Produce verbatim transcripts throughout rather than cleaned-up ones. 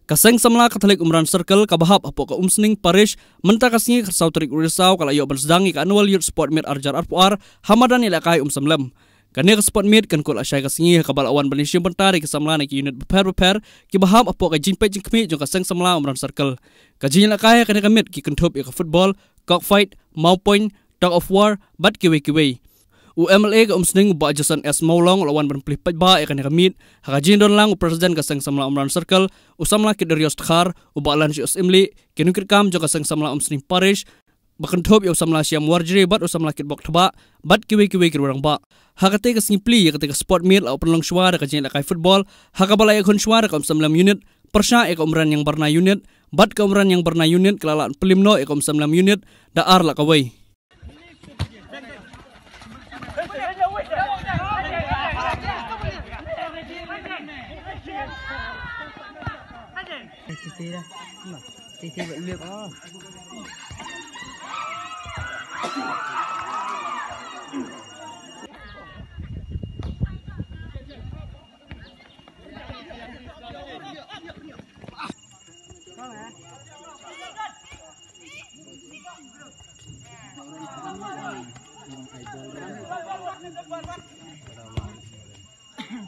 Ka Seng Samla Katholik Umran Circle kaba hap hapoh ka Umsning Parish mynta ka sngi ka arphew saw tarik u Risaw ka la ïoh ban sdang ïa ka Annual Youth Sport Meet ar hajar arphew ar ha madan ïalehkai Umsymlem. Kane ka sport meet kan kut lashai ka sngi ha kaba la wan ban ïashim bynta da ki samla na ki unit bapher bapher kiba hap hapoh ka jingpeit jingkhmih jong ka Seng Samla Umran Circle. Ka jingïalehkai ha kane ka meet ki kynthup ïa ka football, cockfight, mawpoint, tug of war bad kiwei kiwei. U M L A ka Umsning u Bah Jason S Mawlong u la wan ban plie paidbah ïa kane ka meet ha ka jingdon lang u President ka Seng Samla Umran Circle u samla Kit Darius Dkhar, u Bah Lanshius Imli, ki nongkitkam jong ka Seng Samla Umsning Parish ba kynthup ïa u samla Shyam Warjri bad u samla Kitbok Thabah bad kiwei kiwei ki rangbah. Ha katei ka sngi plie ïa katei ka sport meet la pynlong shuwa da ka jingïalehkai football ha kaba la ïakhun shuwa da ka Umsymlem unit pyrshah ïa ka Umraniang Barna unit bad ka Umraniang Barna unit ka la lah pynliem noh ïa ka Umsymlem unit da ar la kawei.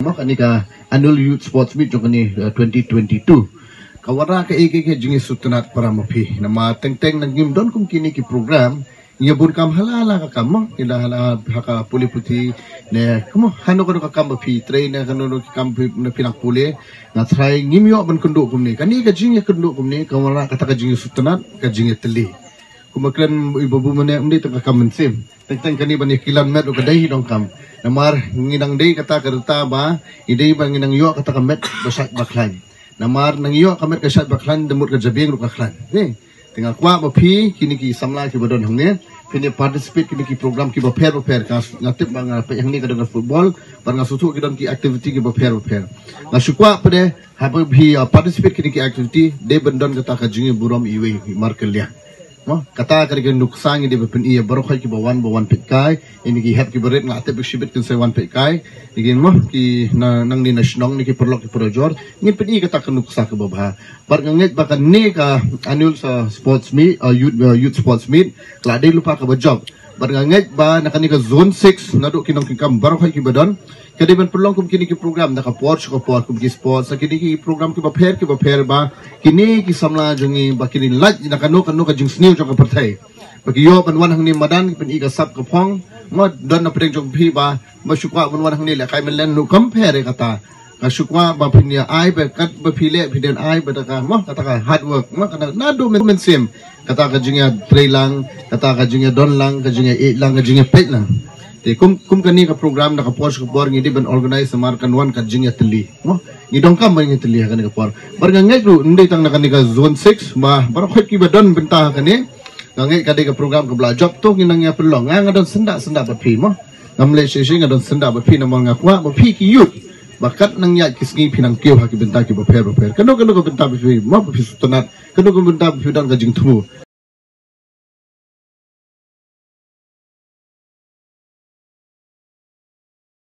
Mo kane ka Annual Youth Sports Meet jong kane, uh, twenty twenty-two. Ka wanrah ka ei ka ei ka jingïasngewtynnat para ma phi. Namar teng teng na ngim don kum kine ki program, ngi bun kam ha la la ka kam mo, ngi la ha la ha ka pule puthi ne, kum hano kano ka kam ba phi trei ne kano kano ka kam phi ne phi nang pule. Nga trai ngim ïoh ban kynduh kumne. Kane ka jingïakynduh kumne ka wanrah kata ka jingïasngewtynnat, ka jingïatylli. Kumba kren i babu mane ym dei tang ka kam mynsiem. Teng teng kane ban ïakilan met ruh ka dei hi donkam. Namar ngi nang dei kata ka rta ba ngi dei ba ngi nang ïoh kata ka met ba shait ba khlaiñ. Namar nang ïoh ka met ka shait ba khlaiñ, da mut ka jabieng ruh ka khlaiñ. Te nga kwah ba phi kine ki samla kiba don hangne phin ïa participate kine ki program kiba pher ba pher. Ka nga tip ba nga peit hangne ka don ka football, bad nga sngewthuh ki don ki activity kiba pher ba pher. Nga shu kwah pat de haba phi, uh, participate kine ki activity dei ban don kata ka jingïaburom iwei i mar kylliang. Mo, kata ka dei ka nuksa ngi dei ban pyni ïa baroh kiba wan, ba wan peit kai. Ïa kine ki hep kiba rit nga tip ba shibit kin sa wan peit kai. Ïa kine mo ki na nangne na shnong, ne ki paralok ki parajor, ngin pyni kata ka nuksa kaba bha. Bad nga ngeit ba kane ka annual, uh, sports meet, uh, youth, uh, youth sports meet ka la dei lypa kaba jop. Bad nga ngeit ba na kane ka zone six naduh ki nongkitkam baroh kiba don ka dei ban pynlong kum kine ki program da ka por sha ka por, kum ki sports, kine ki program kiba pher kiba pher ba kine ki samla jong ngi ba kine lait na kano kano ka jingsniew jong ka pyrthei ba ki ïoh ban wan hangne madan ki pyni ka sap ka phong. Mo, don na pdeng jong phi ba, ba shu kwah ban wan hangne lehkai mynlen ruh kam pher ïa kata. Nga shu kwah ba phin ïa ai ba kat ba phi leh phi don ai ba da ka mo, kata ka hard work mo, kata naduh myn- mynsiem. Kata ka jingïatrei lang, kata ka jingïadon lang, ka jingïaïeit lang, ka jingïapeit lang. Te kum, kum kane ka program na ka por sha ka por ngi dei ban organize namar kan wan ka jingïatylli. Mo, ngi donkam ban ïatylli ha kane ka por. Bad nga ngeit ruh ym dei tang na kane ka zone six ba baroh kiba don bynta ha kane. Nga ngeit ka dei ka program kaba la jop, to ngi nang ïa pynlong. Nga, nga don syndah syndah bad phi mo. Ngam leh shisha, nga don syndah bad phi namar nga kwah ba phi ki youth ba kat nang ïaid ki sngi phi nang kiew ha ki bynta kiba pher ba pher. Kano kano ka bynta ba phi mo ba phi sngewtynnat, kano ka bynta ba phi don ka jingthmu.